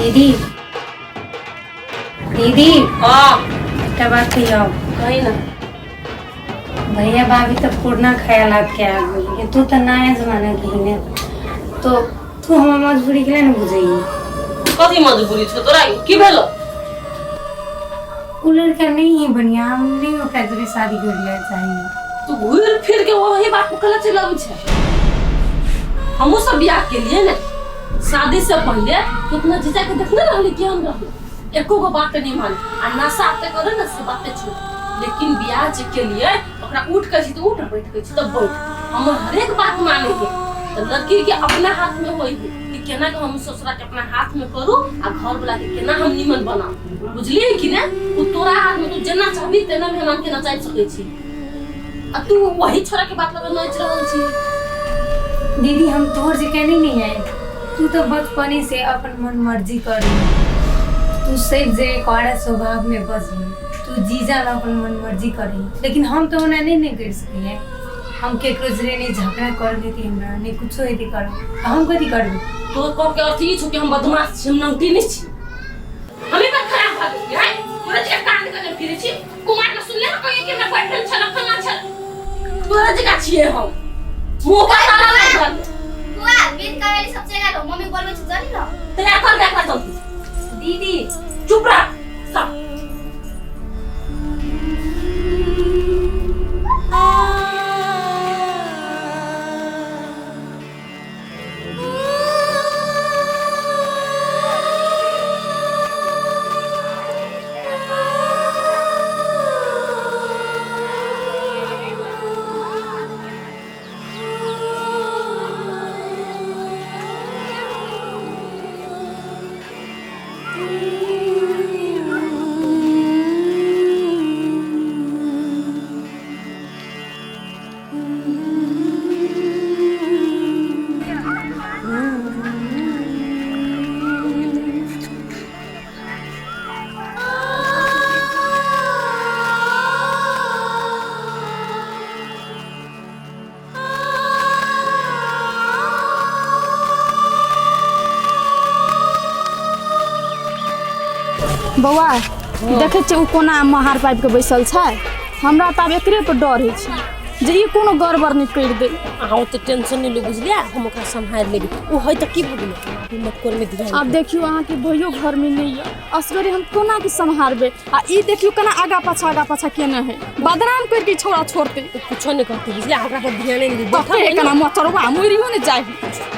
दीदी, दीदी। हाँ। एकटा बात कहियौ? कही ना। भैया भाभी तो पुरना ख्यालात के आदमी, लेकिन तू तो नया जमाना के ही ने, तो तू हमर मजबूरी के लिए ने बुझैही। कथी मजबूरी छौ तोरा? की भेलो? उ लड़का नहीं है बढ़िया, हम नहीं ओकरा जोरे शादी कर ले चाहिए। तू घूर फिर के वही बात पर कला चल आबै छै। हमहूँ सब बियाह के लिए ने शादी से पहले तू अपना जीजा के देखने रहली कि हम रहली, एको गो बात नहीं मान आ नशा ते करे ने से बाते छोड़, लेकिन बियाह जे के लिए ओकरा उठ के छी तो उठ, बैठ के छी तो बैठ, हमर हरेक बात माने के। तो लड़की के अपना हाथ में होई है कि केना के हम ससुरा के अपना हाथ में करू आ घर वाला के केना हम निमन बनाऊ, बुझलिए कि ने? उ तोरा हाथ में, तू जेना चाहबी तेना मेहमान के नचाइ सकै छी आ तू वही छोरा के बात लगे नाचि रहल छी। दीदी, हम तोहर जे कहने नहीं आए। तू तो बचपने से अपन मन मर्जी कर, तू सिर्फ जे कोड़ा स्वभाव में बस, तू जीजा ला अपन मन मर्जी करी, लेकिन हम तो ओना नहीं नहीं कर सकिए। हम केकरो जरे नहीं झगड़ा कर लेती, हमरा नहीं कुछो हेती कर, तो हम कथी करबी? तोर कह के अर्थ ई छौ कि हम बदमाश छी, हम नौटी नहीं छी, हमें पर खराब भऽ गेलियै हैं? तोरा जे कान कने फिरै छी कुमार के सुनले न कहियो कि हमरा बॉयफ्रेंड छल, फल्लाँ छल, तोरा जकाँ छियै हम, मुंह पर ताला लागि रहल। बुआ, बिन करेली सब चलि आलो, मम्मी बोलबै छै, चली न। तैयार कर दे एकरा जल्दी। दीदी। चुप रह सब। बौआ, देखै छियै ओ कोना महार पाबि कऽ बैसल छै। हमरा तऽ आब एकरे पर डर होइ छै जे ई कोनो गड़बड़ नहि करि दे। अहाँ ओते टेंशन नहि लू, बुझलियै? हम ओकरा सम्हारि लेबै। ओ है तऽ की भऽ गेलै? मटकोर में ध्यान। आब देखियौ, अहाँके भैयो घरमे नहि यऽ, असगरे हम कोना के सम्हारबै? आ ई देखियौ केना आगा पाछा केने है, बदनाम करि के छौड़ा छोड़तै। ओ कुछो नहि करतै, बुझलियै? ओकरा पर ध्यान नहि देबै। तते है केना मचरवा मरियो ने जाही।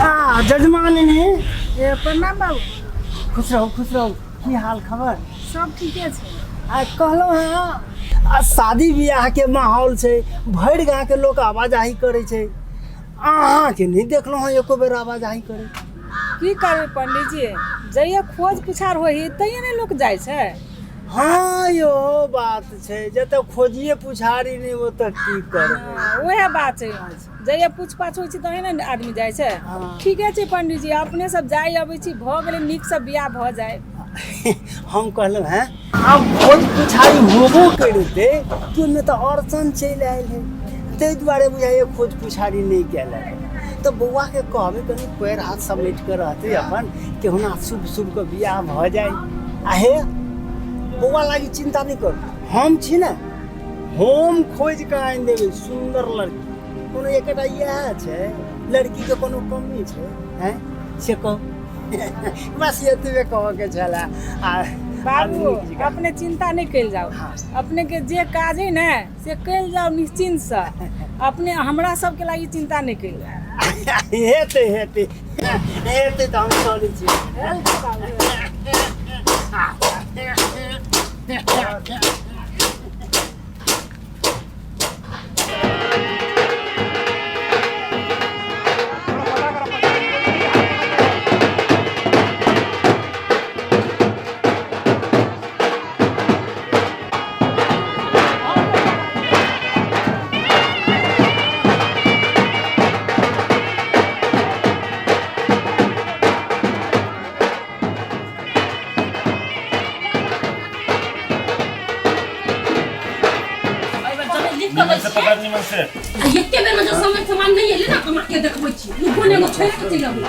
आ जजमान ने। ए प्रणाम बाबू। खुश रहू, खुश रहू। की हाल खबर? सब ठीके छै। आ कहलहुँ हँ, आ शादी बियाह के माहौल छै, भरि गाँव के लोक आवाजाही करै छै, अहाँके नहि देखलहुँ हँ एको बेर आवाजाही करै। की करबै पंडीजी, जहिया खोज पुछार होइ है तहिया ने लोक जाइ छै। हाँ यो बात छै, जतऽ खोजिए पुछारी नहि ओतऽ की करबै। हँ, उएह बात छै। जहिया पूछ पाछ होइ छै तहने ने आदमी जाइ छै। ठीके छै पंडीजी, अपने सब जाइ अबै छी, भऽ गेलै नीकसँ बियाह भऽ जाय। हम कहलहुँ हेँ आब खोज पुछारी होबो करितै कि ओहिमे तऽ अड़चन चलि आयल है, ताहि दुआरे बुझाइए खोज पुछारी नहि कयलक। तऽ बौआके कहबै कनि पैर हाथ समेट कऽ रहतै अपन, केहुना शुभ शुभके बियाह भऽ जाय। आ हे बौआ लागी चिन्ता नहि करू, हम छी ने, हम खोजि कऽ आनि देबै सुन्दर लड़की। कोनो एकेटा इएह छै लड़कीके कोनो कमी छै? हैं से कहू, बस एतबे कहऽके छलए। आ बाबू नीक जकाँ। अपने चिन्ता नहि कयल जाउ। हाँ। अपने के जे काज है ने से कयल जाउ निश्चिन्तसँ। अपने हमरा सबके लागि चिन्ता नहि कयल जाउ। हेतै हेतै हेतै, तऽ हम चलै छी। एहि बेर जमीन लिख कऽ दै निमन से छियै। पकड़ निमन से। आ एके बेर में जब समय सामान नहीं एलै ना, हम के देखबै छी नुको ने एगो छोड़ि के चलि अबै।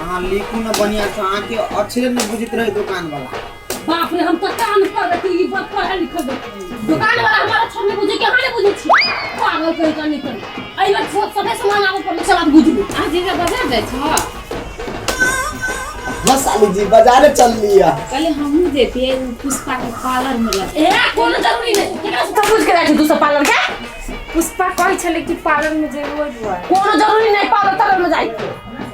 अहाँ लिखू ने बढ़िया से, अहाँके अक्षरे नहि बुझैत रहे दुकान वाला। बाप रे, हम तऽ कान पर रखी ई बात पढ़ा लिखल दुकान वाला हमारा छोड़ नहीं बुझे के अहाँ नहीं बुझे छी, पागल कहीं का निकल। एहि बेर सब सबे सामान आबऽ पर चला बुझबू। अहाँ जीजा बाजार जाइ छह? बस साली जी बाजारे चल लिया। कहले हमहूँ जैतियै ओ पुष्पा के पार्लर में लग। ए कोनो जरूरी नहीं, केकरा से बुझ के जाइ छी तू सब पार्लर के? पुष्पा कहै छलै कि पार्लर में जेबै ओहि दुआरे। कोनो जरूरी नहीं पार्लर तार्लर में जाइ के,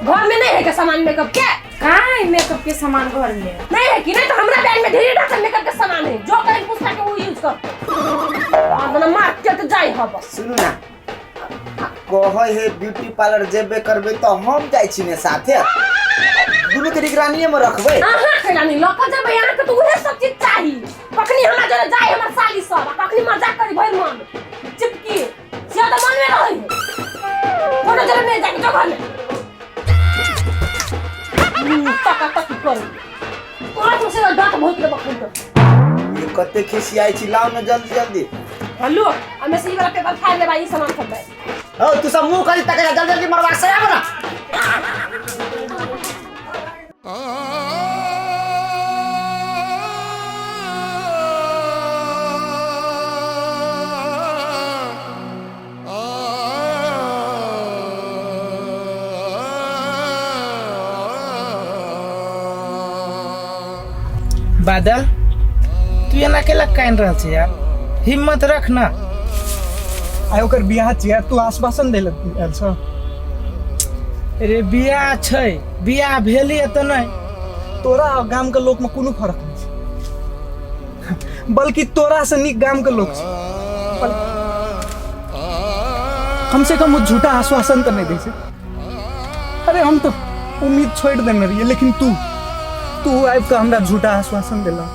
घर में नहीं है के सामान मेकअप के? कहाँ है मेकअप के सामान घर में? नहीं है कि नहीं तो हमरा बैग में ढेरी ढाका मेकअप के सामान है, जो कहीं पुष्पा के वो यूज कर और ना मार के तो जाई हब। सुनू ना, कहै है ब्यूटी पार्लर जेबे करबै तऽ हम जाइ छी ने साथे, दुनू के निगरानीये में रखबै। अहाँ केना नहीं लऽ कऽ जेबै? अहाँके तऽ उहे सब चीज चाही, कखनी हमरा जरे जाय हमर साली सब आ कखनी मजाक करी भरि मन चिपकी, से तऽ मन में रहै है। कोनो जरे नहीं जाके जो घर में तक तक करू आँख में से दांत भोंक देबो खून ये कते खिसियाइ छी, लाउ ने जल्दी जल्दी। हेलो, हमें से ई वाला पेपर फाड़ लेबा, ई सामान सब दे। हौ तू सब मुंह करी तके, जल्दी जल्दी मरवा से आब ना। बादल, तू एना केला कानि रहल छै यार? हिम्मत रख ना। आइ ओकर बियाह छियै, तू आश्वासन दै लए आयल छह? रे बियाह छै, बियाह भेलिए तऽ नहि। तोरा आ गाम के लोक में कोनो फर्क नहि छै, बल्कि तोरा से नीक गाम के लोक छै। कम से कम वो झूठा आश्वासन तऽ नहि दै छै। अरे हम तऽ उम्मीद छोड़ि देने रहियै, लेकिन तू तू आबि कऽ हमरा झूठा आश्वासन देला,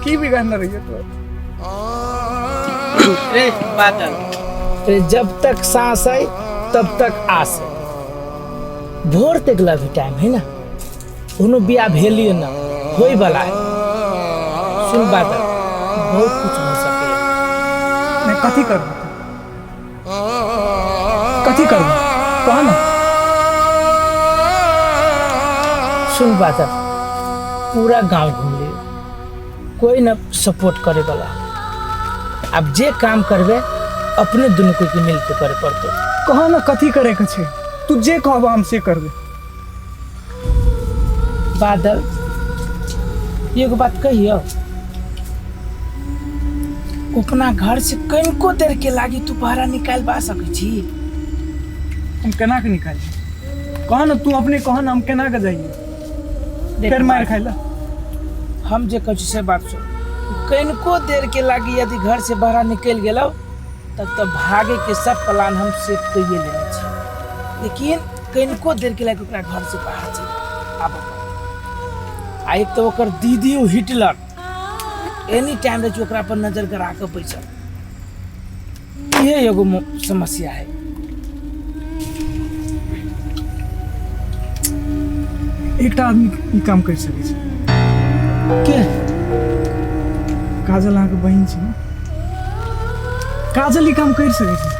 की बिगाड़ने रहियै तोरा? रे बादल रे, जब तक सांस है तब तक आस है। भोर तक ला भी टाइम है ना, कोनो बियाह भेलिए ना होय वाला है। सुन बादल, बहुत कुछ हो सके। नहीं, कथी करबो? कथी करबो कह ना। सुन बादल, पूरा गांव घूम लियो, कोई न सपोर्ट करे वाला। अब जे काम करबे अपने दुनू को के मिलके करे पड़तो। कह ना कथी करे के छै, तू जे कहबो हम से करबे। बादल, एगो बात कहियो, अपना घर से कनिको देर के लागी तू भाड़ा निकाल बा सकै छी? हम केना के निकालिए कह ना, तू अपने कह ना, हम केना के जाइए? देख फेर मारि खाइ ला। हम जे कहै छी से बात सुन, कनिको देर के लागी यदि घर से बाहर निकलि गेलौ तब तऽ भागे के सब प्लान हम सेट कइए लेने छी, लेकिन कनिको देर के लागी ओकरा घर से बाहर चलि आबऽ पड़तौ। आ एक तऽ ओकर दीदी ओ हिटलर एनी टाइम रहै छै ओकरा पर नजर गरा कऽ बैसल। इहे एगो समस्या है। एकटा आदमी ई काम करि सकै छै। के? काजल अहाँके बहिन छै ने, काजल ई काम करि सकै छै।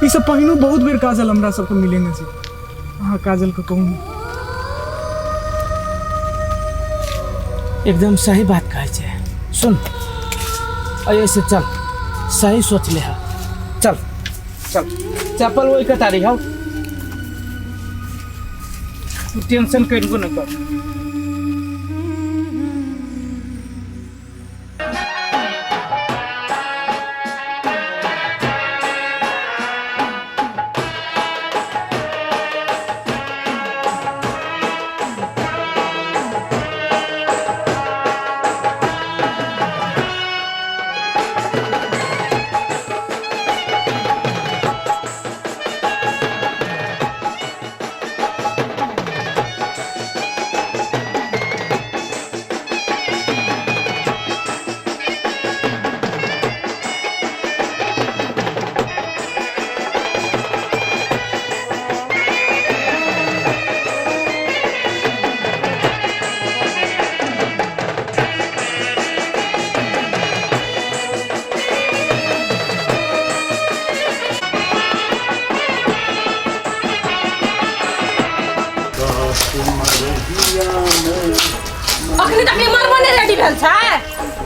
ई सब पहिनो बहुत बेर काजल हमरा सबके मिलेने छै। अहाँ काजल के कहू ने। एकदम सही बात कहै छै। सुन, ऐसे चल, सही सोच ले हा। चल चल, चप्पल वही कतारी हौ, तू टेंशन करिबो न कर। अखनी तक मरबो नहीं रेडी भेल छै।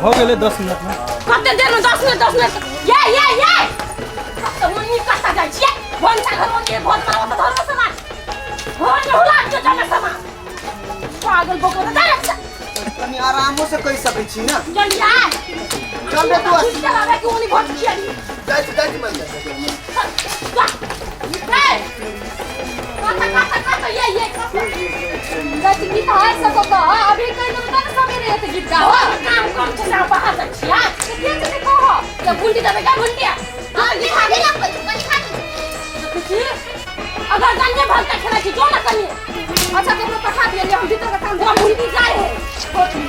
हो गेलै 10 मिनट में। कते देर में? 10 मिनट, 10 मिनट। ये ये ये कते मम्मी कता जाइ छियै? भनसा घर में भोज बनाबो त धरबो सामान भोज में हुला के जमे सामान। पागल बको त जा। कनी आरामो से कहि सकै छी ना। जल्दी आ। चल रे तू। चल आबे कि ओनी भोज खियाली। जाइ छी, जाइ छी मम्मी। जा। ए कता कता कता ये ये कता गीत गीत है सब कह अभी कहि देब तब सवेरे एते गीत गाओ। काम कम छै से बाहर जाइ छियै। तऽ के छै कह तऽ गुंटी देबै का गुंटी? हां गीत खाली ना कनी खाली। देखै छी अगर गन्ने भलता खेलै छी जो ना कनी। अच्छा ककरो पठा दिअ, हम भीतर के काम वो गुंटी जाइ है।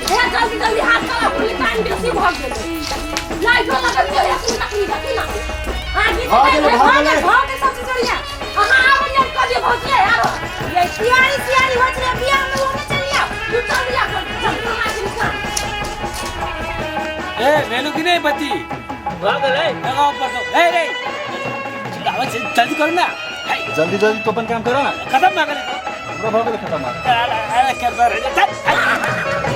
हे जल्दी जल्दी हाथ चला, गुंटी टाइम बेसी भऽ गेलै। लाइटो लगल छै एक मिनट तकनी देखी ना। हां गीत भऽ गेलै, भऽ गेलै। भऽ गेल सब चीज बढ़िया। अहाँ आबू ने कहियो भौजी आरो। ये सियारी सियारी होइ छै बियाह में ओने चलि आउ। तू चल जा चल चल। ए वेलू की नहीं बत्ती भऽ गेलै, लगाओ ऊपर तो। ए रे चिल्लाबै छै, जल्दी करू ना। जल्दी जल्दी तो अपन काम करो ना। खत्म भऽ गेलै। हमरा भऽ गेलै खत्म। अरे के कर चल।